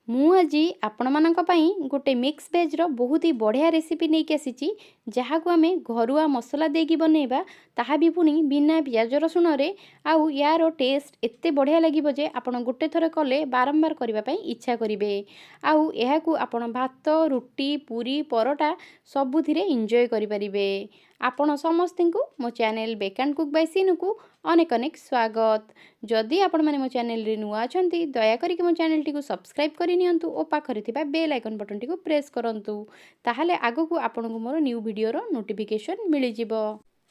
ମୁଁ ଆଜି ଆପଣମାନଙ୍କ ପାଇଁ ଗୋଟେ ମିକ୍ସ ଭେଜ୍ର ବହୁତ ହି ବଢ଼ିଆ ରେସିପି ନେଇକି ଆସିଛି, ଯାହାକୁ ଆମେ ଘରୁଆ ମସଲା ଦେଇକି ବନେଇବା, ତାହା ବି ପୁଣି ବିନା ପିଆଜ ରସୁଣରେ। ଆଉ ୟାର ଟେଷ୍ଟ ଏତେ ବଢ଼ିଆ ଲାଗିବ ଯେ ଆପଣ ଗୋଟେ ଥର କଲେ ବାରମ୍ବାର କରିବା ପାଇଁ ଇଚ୍ଛା କରିବେ। ଆଉ ଏହାକୁ ଆପଣ ଭାତ, ରୁଟି, ପୁରୀ, ପରଟା ସବୁଥିରେ ଏନ୍ଜୟ କରିପାରିବେ। ଆପଣ ସମସ୍ତଙ୍କୁ ମୋ channel bake and cook by ସିନୁକୁ ଅନେକ ଅନେକ ସ୍ୱାଗତ। ଯଦି ଆପଣମାନେ ମୋ ଚ୍ୟାନେଲରେ ନୂଆ ଅଛନ୍ତି, ଦୟାକରିକି ମୋ ଚ୍ୟାନେଲଟିକୁ ସବସ୍କ୍ରାଇବ୍ କରିନିଅନ୍ତୁ ଓ ପାଖରେ ଥିବା ବେଲ୍ ଆଇକନ୍ ବଟନ୍ଟିକୁ ପ୍ରେସ୍ କରନ୍ତୁ, ତାହେଲେ ଆଗକୁ ଆପଣଙ୍କୁ ମୋର ନ୍ୟୁ ଭିଡ଼ିଓର ନୋଟିଫିକେସନ୍ ମିଳିଯିବ।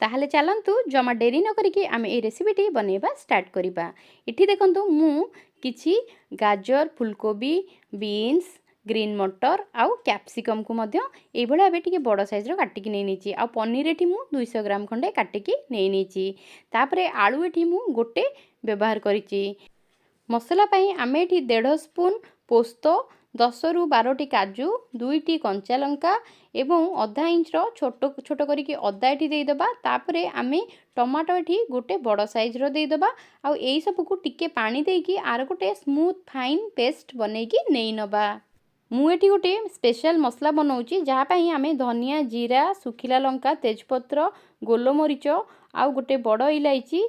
ତାହେଲେ ଚାଲନ୍ତୁ, ଜମା ଡେରି ନ କରିକି ଆମେ ଏଇ ରେସିପିଟି ବନେଇବା ଷ୍ଟାର୍ଟ କରିବା। ଏଠି ଦେଖନ୍ତୁ, ମୁଁ କିଛି ଗାଜର, ଫୁଲକୋବି, ବିନ୍ସ, ଗ୍ରୀନ୍ ମଟର ଆଉ କ୍ୟାପ୍ସିକମ୍କୁ ମଧ୍ୟ ଏଇଭଳି ଭାବେ ଟିକେ ବଡ଼ ସାଇଜ୍ର କାଟିକି ନେଇ ନେଇଛି। ଆଉ ପନିର ଏଠି ମୁଁ 200 ଗ୍ରାମ ଖଣ୍ଡେ କାଟିକି ନେଇ ନେଇଛି। ତାପରେ ଆଳୁ ଏଠି ମୁଁ ଗୋଟେ ବ୍ୟବହାର କରିଛି। ମସଲା ପାଇଁ ଆମେ ଏଠି 1.5 ସ୍ପୁନ୍ ପୋସ୍ତ, 10ରୁ 12ଟି କାଜୁ, 2ଟି କଞ୍ଚା ଲଙ୍କା ଏବଂ ଅଧା ଇଞ୍ଚର ଛୋଟ ଛୋଟ କରିକି ଅଦା ଏଠି ଦେଇଦେବା। ତାପରେ ଆମେ ଟମାଟୋ ଏଠି ଗୋଟେ ବଡ଼ ସାଇଜ୍ର ଦେଇଦେବା। ଆଉ ଏଇସବୁକୁ ଟିକେ ପାଣି ଦେଇକି ଆର ଗୋଟେ ସ୍ମୁଥ୍ ଫାଇନ୍ ପେଷ୍ଟ ବନେଇକି ନେଇ ନେବା। ମୁଁ ଏଠି ଗୋଟେ ସ୍ପେଶାଲ ମସଲା ବନାଉଛି, ଯାହା ପାଇଁ ଆମେ ଧନିଆ, ଜିରା, ଶୁଖିଲା ଲଙ୍କା, ତେଜପତ୍ର, ଗୋଲମରିଚ ଆଉ ଗୋଟେ ବଡ଼ ଇଲାଇଚି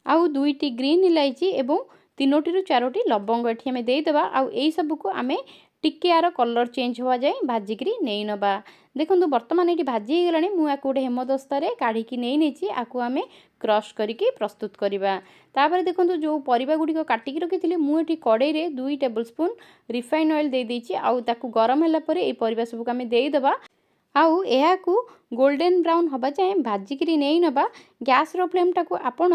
ଆଉ 2ଟି ଗ୍ରୀନ୍ ଇଲାଇଚି ଏବଂ 3ଟିରୁ 4ଟି ଲବଙ୍ଗ ଏଠି ଆମେ ଦେଇଦେବା। ଆଉ ଏଇସବୁକୁ ଆମେ ଟିକେ ଆର କଲର୍ ଚେଞ୍ଜ ହେବା ଯାଏଁ ଭାଜିକିରି ନେଇ ନେବା। ଦେଖନ୍ତୁ, ବର୍ତ୍ତମାନ ଏଇଠି ଭାଜି ହେଇଗଲାଣି। ମୁଁ ୟାକୁ ଗୋଟେ ହେମଦସ୍ତାରେ କାଢ଼ିକି ନେଇ ନେଇଛି। ଆକୁ ଆମେ କ୍ରସ୍ କରିକି ପ୍ରସ୍ତୁତ କରିବା। ତାପରେ ଦେଖନ୍ତୁ, ଯେଉଁ ପରିବା ଗୁଡ଼ିକ କାଟିକି ରଖିଥିଲି, ମୁଁ ଏଠି କଡ଼େଇରେ 2 ଟେବୁଲ୍ ସ୍ପୁନ୍ ରିଫାଇନ୍ ଅଏଲ୍ ଦେଇଦେଇଛି। ଆଉ ତାକୁ ଗରମ ହେଲା ପରେ ଏଇ ପରିବା ସବୁକୁ ଆମେ ଦେଇଦେବା ଆଉ ଏହାକୁ ଗୋଲ୍ଡେନ୍ ବ୍ରାଉନ୍ ହେବା ଯାଏଁ ଭାଜିକିରି ନେଇ ନେବା। ଗ୍ୟାସ୍ର ଫ୍ଲେମ୍ଟାକୁ ଆପଣ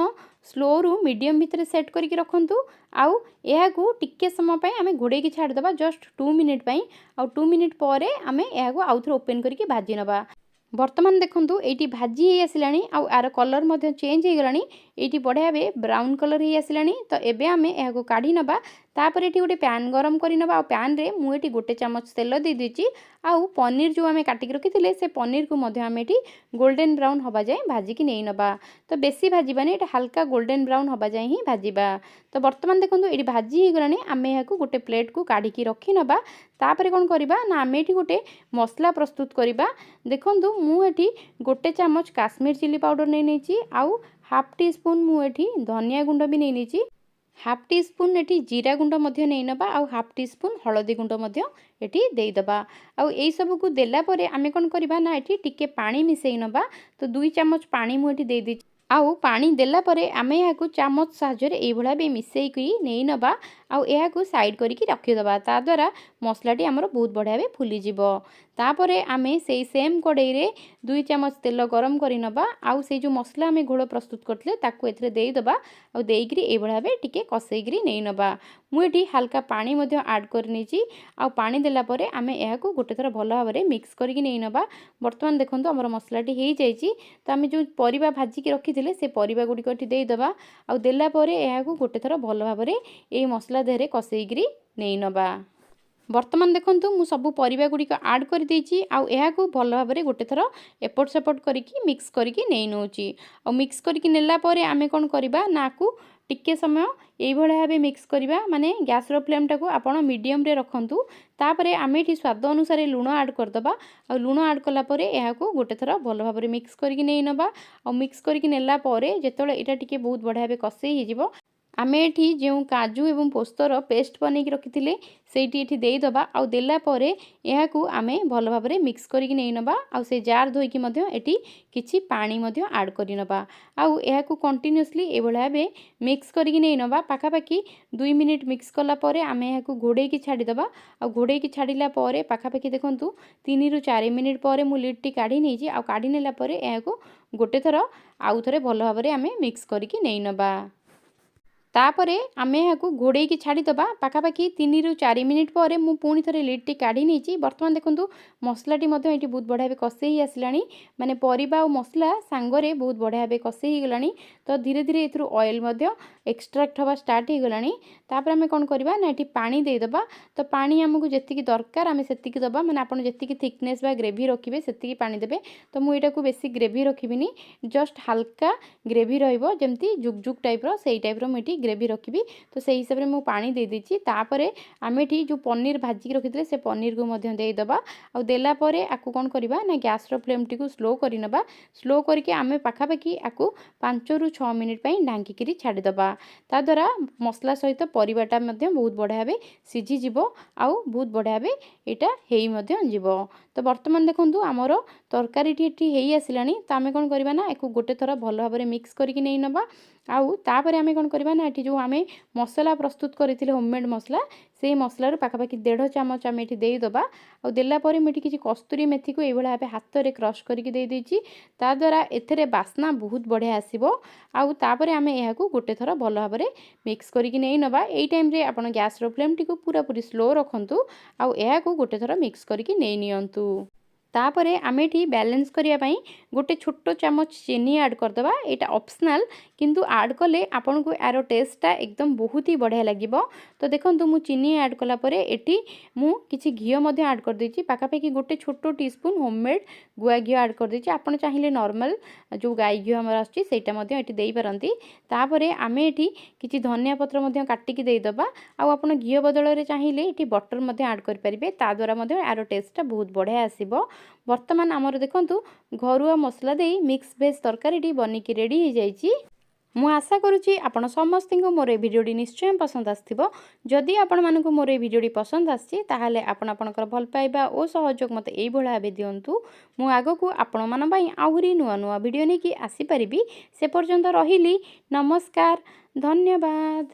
ସ୍ଲୋରୁ ମିଡ଼ିୟମ୍ ଭିତରେ ସେଟ୍ କରିକି ରଖନ୍ତୁ। ଆଉ ଏହାକୁ ଟିକେ ସମୟ ପାଇଁ ଆମେ ଘୋଡ଼େଇକି ଛାଡ଼ିଦେବା, ଜଷ୍ଟ 2 ମିନିଟ୍ ପାଇଁ। ଆଉ 2 ମିନିଟ୍ ପରେ ଆମେ ଏହାକୁ ଆଉଥରେ ଓପେନ୍ କରିକି ଭାଜି ନେବା। ବର୍ତ୍ତମାନ ଦେଖନ୍ତୁ, ଏଇଠି ଭାଜି ହେଇ ଆସିଲାଣି ଆଉ ଆର କଲର୍ ମଧ୍ୟ ଚେଞ୍ଜ ହେଇଗଲାଣି। ଏଇଠି ବଢ଼ିଆ ଭାବେ ବ୍ରାଉନ୍ କଲର୍ ହେଇ ଆସିଲାଣି। ତ ଏବେ ଆମେ ଏହାକୁ କାଢ଼ି ନେବା। ତାପରେ ଏଠି ଗୋଟେ ପ୍ୟାନ୍ ଗରମ କରି ନେବା। ଆଉ ପ୍ୟାନ୍ରେ ମୁଁ ଏଠି ଗୋଟେ ଚାମଚ ତେଲ ଦେଇଦେଇଛି। ଆଉ ପନିର ଯେଉଁ ଆମେ କାଟିକି ରଖିଥିଲେ, ସେ ପନିରକୁ ମଧ୍ୟ ଆମେ ଏଠି ଗୋଲ୍ଡେନ୍ ବ୍ରାଉନ୍ ହେବା ଯାଏଁ ଭାଜିକି ନେଇ ନେବା। ତ ବେଶୀ ଭାଜିବାନି, ଏଇଟା ହାଲକା ଗୋଲ୍ଡେନ୍ ବ୍ରାଉନ୍ ହେବା ଯାଏଁ ହିଁ ଭାଜିବା। ତ ବର୍ତ୍ତମାନ ଦେଖନ୍ତୁ, ଏଇଠି ଭାଜି ହେଇଗଲାଣି। ଆମେ ଏହାକୁ ଗୋଟେ ପ୍ଲେଟ୍କୁ କାଢ଼ିକି ରଖି ନେବା। ତାପରେ କ'ଣ କରିବା ନା, ଆମେ ଏଠି ଗୋଟେ ମସଲା ପ୍ରସ୍ତୁତ କରିବା। ଦେଖନ୍ତୁ, ମୁଁ ଏଠି ଗୋଟେ ଚାମଚ କାଶ୍ମୀର ଚିଲି ପାଉଡ଼ର ନେଇ ନେଇଛି। ଆଉ ହାଫ୍ ଟି ସ୍ପୁନ୍ ମୁଁ ଏଠି ଧନିଆ ଗୁଣ୍ଡ ବି ନେଇ ନେଇଛି। ହାଫ୍ ଟି ସ୍ପୁନ୍ ଏଠି ଜିରା ଗୁଣ୍ଡ ମଧ୍ୟ ନେଇ ନେବା। ଆଉ ହାଫ୍ ଟି ସ୍ପୁନ୍ ହଳଦୀ ଗୁଣ୍ଡ ମଧ୍ୟ ଏଠି ଦେଇଦେବା। ଆଉ ଏଇସବୁକୁ ଦେଲା ପରେ ଆମେ କ'ଣ କରିବା ନା, ଏଠି ଟିକେ ପାଣି ମିଶାଇ ନେବା। ତ 2 ଚାମଚ ପାଣି ମୁଁ ଏଠି ଦେଇଦେଇଛି। ଆଉ ପାଣି ଦେଲା ପରେ ଆମେ ଏହାକୁ ଚାମଚ ସାହାଯ୍ୟରେ ଏଇଭଳିଆ ବି ମିଶାଇକି ନେଇ ନେବା। ଆଉ ଏହାକୁ ସାଇଡ଼୍ କରିକି ରଖିଦେବା, ତା ଦ୍ୱାରା ମସଲାଟି ଆମର ବହୁତ ବଢ଼ିଆ ଭାବେ ଫୁଲିଯିବ। ତାପରେ ଆମେ ସେଇ ସେମ୍ କଡ଼େଇରେ 2 ଚାମଚ ତେଲ ଗରମ କରି ନେବା। ଆଉ ସେଇ ଯେଉଁ ମସଲା ଆମେ ଘୋଳ ପ୍ରସ୍ତୁତ କରିଥିଲେ, ତାକୁ ଏଥିରେ ଦେଇଦେବା। ଆଉ ଦେଇକିରି ଏଇଭଳିଆ ଭାବେ ଟିକେ କଷେଇକିରି ନେଇ ନେବା। ମୁଁ ଏଠି ହାଲକା ପାଣି ମଧ୍ୟ ଆଡ଼୍ କରିନେଇଛି। ଆଉ ପାଣି ଦେଲା ପରେ ଆମେ ଏହାକୁ ଗୋଟେ ଥର ଭଲ ଭାବରେ ମିକ୍ସ କରିକି ନେଇ ନେବା। ବର୍ତ୍ତମାନ ଦେଖନ୍ତୁ, ଆମର ମସଲାଟି ହେଇଯାଇଛି। ତ ଆମେ ଯେଉଁ ପରିବା ଭାଜିକି ରଖିଥିଲେ, ସେ ପରିବା ଗୁଡ଼ିକ ଏଠି ଦେଇଦେବା। ଆଉ ଦେଲା ପରେ ଏହାକୁ ଗୋଟେ ଥର ଭଲ ଭାବରେ ଏଇ ମସଲା ଦେହରେ କଷେଇକିରି ନେଇ ନେବା। ବର୍ତ୍ତମାନ ଦେଖନ୍ତୁ, ମୁଁ ସବୁ ପରିବା ଗୁଡ଼ିକ ଆଡ଼୍ କରିଦେଇଛି। ଆଉ ଏହାକୁ ଭଲ ଭାବରେ ଗୋଟେ ଥର ଏପଟ ସେପଟ କରିକି ମିକ୍ସ କରିକି ନେଇ ନେଉଛି। ଆଉ ମିକ୍ସ କରିକି ନେଲା ପରେ ଆମେ କ'ଣ କରିବା ନା, ଆକୁ ଟିକେ ସମୟ ଏଇଭଳିଆ ଭାବେ ମିକ୍ସ କରିବା, ମାନେ ଗ୍ୟାସ୍ର ଫ୍ଲେମ୍ଟାକୁ ଆପଣ ମିଡ଼ିୟମ୍ରେ ରଖନ୍ତୁ। ତାପରେ ଆମେ ଏଠି ସ୍ୱାଦ ଅନୁସାରେ ଲୁଣ ଆଡ଼୍ କରିଦେବା। ଆଉ ଲୁଣ ଆଡ଼୍ କଲା ପରେ ଏହାକୁ ଗୋଟେ ଥର ଭଲ ଭାବରେ ମିକ୍ସ କରିକି ନେଇ ନେବା। ଆଉ ମିକ୍ସ କରିକି ନେଲା ପରେ ଯେତେବେଳେ ଏଇଟା ଟିକେ ବହୁତ ବଢ଼ିଆ ଭାବେ କଷେଇ ହେଇଯିବ, ଆମେ ଏଠି ଯେଉଁ କାଜୁ ଏବଂ ପୋସ୍ତର ପେଷ୍ଟ ବନେଇକି ରଖିଥିଲେ, ସେଇଟି ଏଠି ଦେଇଦେବା। ଆଉ ଦେଲା ପରେ ଏହାକୁ ଆମେ ଭଲ ଭାବରେ ମିକ୍ସ କରିକି ନେଇ ନେବା। ଆଉ ସେ ଜାର୍ ଧୋଇକି ମଧ୍ୟ ଏଠି କିଛି ପାଣି ମଧ୍ୟ ଆଡ଼୍ କରିନେବା। ଆଉ ଏହାକୁ କଣ୍ଟିନ୍ୟୁଅସଲି ଏଇଭଳିଆ ଭାବେ ମିକ୍ସ କରିକି ନେଇ ନେବା। ପାଖାପାଖି 2 ମିନିଟ୍ ମିକ୍ସ କଲା ପରେ ଆମେ ଏହାକୁ ଘୋଡ଼େଇକି ଛାଡ଼ିଦେବା। ଆଉ ଘୋଡ଼େଇକି ଛାଡ଼ିଲା ପରେ ପାଖାପାଖି ଦେଖନ୍ତୁ, 3ରୁ 4 ମିନିଟ୍ ପରେ ମୁଁ ଲିଡ଼୍ଟି କାଢ଼ି ନେଇଛି। ଆଉ କାଢ଼ି ନେଲା ପରେ ଏହାକୁ ଗୋଟେ ଥର ଆଉ ଥରେ ଭଲ ଭାବରେ ଆମେ ମିକ୍ସ କରିକି ନେଇ ନେବା। ତାପରେ ଆମେ ଏହାକୁ ଘୋଡ଼େଇକି ଛାଡ଼ିଦେବା। ପାଖାପାଖି 3ରୁ 4 ମିନିଟ୍ ପରେ ମୁଁ ପୁଣି ଥରେ ଲିଡ଼୍ଟି କାଢ଼ି ନେଇଛି। ବର୍ତ୍ତମାନ ଦେଖନ୍ତୁ, ମସଲାଟି ମଧ୍ୟ ଏଇଠି ବହୁତ ବଢ଼ିଆ ଭାବେ କଷେଇ ଆସିଲାଣି, ମାନେ ପରିବା ଆଉ ମସଲା ସାଙ୍ଗରେ ବହୁତ ବଢ଼ିଆ ଭାବେ କଷେଇ ହେଇଗଲାଣି। ତ ଧୀରେ ଧୀରେ ଏଥିରୁ ଅଏଲ୍ ମଧ୍ୟ ଏକ୍ସଟ୍ରାକ୍ଟ ହେବା ଷ୍ଟାର୍ଟ ହେଇଗଲାଣି। ତାପରେ ଆମେ କ'ଣ କରିବା ନା, ଏଠି ପାଣି ଦେଇଦେବା। ତ ପାଣି ଆମକୁ ଯେତିକି ଦରକାର, ଆମେ ସେତିକି ଦେବା, ମାନେ ଆପଣ ଯେତିକି ଥିକନେସ୍ ବା ଗ୍ରେଭି ରଖିବେ, ସେତିକି ପାଣି ଦେବେ। ତ ମୁଁ ଏଇଟାକୁ ବେଶୀ ଗ୍ରେଭି ରଖିବିନି, ଜଷ୍ଟ ହାଲକା ଗ୍ରେଭି ରହିବ, ଯେମିତି ଜୁକ୍ ଜୁକ୍ ଟାଇପ୍ର, ସେଇ ଟାଇପ୍ର ମୁଁ ଏଠି ଗ୍ରେଭି ରଖିବି, ତ ସେଇ ହିସାବରେ ମୁଁ ପାଣି ଦେଇଦେଇଛି। ତାପରେ ଆମେ ଏଠି ଯେଉଁ ପନିର ଭାଜିକି ରଖିଥିଲେ, ସେ ପନିରକୁ ମଧ୍ୟ ଦେଇଦେବା। ଆଉ ଦେଲା ପରେ ଆକୁ କ'ଣ କରିବା ନା ଗ୍ୟାସ୍ର ଫ୍ଲେମ୍ଟିକୁ ସ୍ଲୋ କରିନେବା। ସ୍ଲୋ କରିକି ଆମେ ପାଖାପାଖି ଆକୁ 5ରୁ 6 ମିନିଟ୍ ପାଇଁ ଢାଙ୍କିକିରି ଛାଡ଼ିଦେବା। ତା ଦ୍ୱାରା ମସଲା ସହିତ ପରିବାଟା ମଧ୍ୟ ବହୁତ ବଢ଼ିଆ ଭାବେ ସିଝିଯିବ ଆଉ ବହୁତ ବଢ଼ିଆ ଭାବେ ଏଇଟା ହେଇ ମଧ୍ୟ ଯିବ। ତ ବର୍ତ୍ତମାନ ଦେଖନ୍ତୁ, ଆମର ତରକାରୀଟି ଏଠି ହେଇ ଆସିଲାଣି। ତ ଆମେ କ'ଣ କରିବା ନା ଏକୁ ଗୋଟେ ଥର ଭଲ ଭାବରେ ମିକ୍ସ କରିକି ନେଇ ନେବା। ଆଉ ତାପରେ ଆମେ କ'ଣ କରିବା ନା ଏଠି ଯେଉଁ ଆମେ ମସଲା ପ୍ରସ୍ତୁତ କରିଥିଲେ, ହୋମମେଡ଼୍ ମସଲା, ସେଇ ମସଲାରୁ ପାଖାପାଖି 1.5 ଚାମଚ ଆମେ ଏଠି ଦେଇଦେବା। ଆଉ ଦେଲା ପରେ ମୁଁ ଏଠି କିଛି କସ୍ତୁରୀ ମେଥିକୁ ଏଇଭଳିଆ ଭାବେ ହାତରେ କ୍ରସ୍ କରିକି ଦେଇଦେଇଛି। ତା ଦ୍ୱାରା ଏଥିରେ ବାସ୍ନା ବହୁତ ବଢ଼ିଆ ଆସିବ। ଆଉ ତାପରେ ଆମେ ଏହାକୁ ଗୋଟେ ଥର ଭଲ ଭାବରେ ମିକ୍ସ କରିକି ନେଇ ନେବା। ଏଇ ଟାଇମ୍ରେ ଆପଣ ଗ୍ୟାସ୍ର ଫ୍ଲେମ୍ଟିକୁ ପୁରାପୁରି ସ୍ଲୋ ରଖନ୍ତୁ ଆଉ ଏହାକୁ ଗୋଟେ ଥର ମିକ୍ସ କରିକି ନେଇ ନିଅନ୍ତୁ। ତାପରେ ଆମେ ଏଠି ବାଲାନ୍ସ କରିବା ପାଇଁ ଗୋଟେ ଛୋଟ ଚାମଚ ଚିନି ଆଡ଼୍ କରିଦେବା। ଏଇଟା ଅପସନାଲ୍, କିନ୍ତୁ ଆଡ଼୍ କଲେ ଆପଣଙ୍କୁ ଏହାର ଟେଷ୍ଟଟା ଏକଦମ ବହୁତ ହି ବଢ଼ିଆ ଲାଗିବ। ତ ଦେଖନ୍ତୁ, ମୁଁ ଚିନି ଆଡ଼୍ କଲା ପରେ ଏଠି ମୁଁ କିଛି ଘିଅ ମଧ୍ୟ ଆଡ଼୍ କରିଦେଇଛି। ପାଖାପାଖି ଗୋଟେ ଛୋଟ ଟିସ୍ପୁନ୍ ହୋମମେଡ଼୍ ଗୁଆ ଘିଅ ଆଡ଼୍ କରିଦେଇଛି। ଆପଣ ଚାହିଁଲେ ନର୍ମାଲ୍ ଯେଉଁ ଗାଈ ଘିଅ ଆମର ଆସୁଛି, ସେଇଟା ମଧ୍ୟ ଏଠି ଦେଇପାରନ୍ତି। ତାପରେ ଆମେ ଏଠି କିଛି ଧନିଆ ପତ୍ର ମଧ୍ୟ କାଟିକି ଦେଇଦେବା। ଆଉ ଆପଣ ଘିଅ ବଦଳରେ ଚାହିଁଲେ ଏଠି ବଟର୍ ମଧ୍ୟ ଆଡ଼୍ କରିପାରିବେ। ତା ଦ୍ୱାରା ମଧ୍ୟ ଏହାର ଟେଷ୍ଟଟା ବହୁତ ବଢ଼ିଆ ଆସିବ। ବର୍ତ୍ତମାନ ଆମର ଦେଖନ୍ତୁ, ଘରୁଆ ମସଲା ଦେଇ ମିକ୍ସ ଭେଜ୍ ତରକାରୀଟି ବନିକି ରେଡ଼ି ହେଇଯାଇଛି। ମୁଁ ଆଶା କରୁଛି ଆପଣ ସମସ୍ତଙ୍କୁ ମୋର ଏ ଭିଡ଼ିଓଟି ନିଶ୍ଚୟ ପସନ୍ଦ ଆସିଥିବ। ଯଦି ଆପଣମାନଙ୍କୁ ମୋର ଏ ଭିଡ଼ିଓଟି ପସନ୍ଦ ଆସିଛି, ତାହେଲେ ଆପଣ ଆପଣଙ୍କର ଭଲ ପାଇବା ଓ ସହଯୋଗ ମୋତେ ଏଇଭଳି ଭାବେ ଦିଅନ୍ତୁ। ମୁଁ ଆଗକୁ ଆପଣମାନଙ୍କ ପାଇଁ ଆହୁରି ନୂଆ ନୂଆ ଭିଡ଼ିଓ ନେଇକି ଆସିପାରିବି। ସେ ପର୍ଯ୍ୟନ୍ତ ରହିଲି, ନମସ୍କାର, ଧନ୍ୟବାଦ।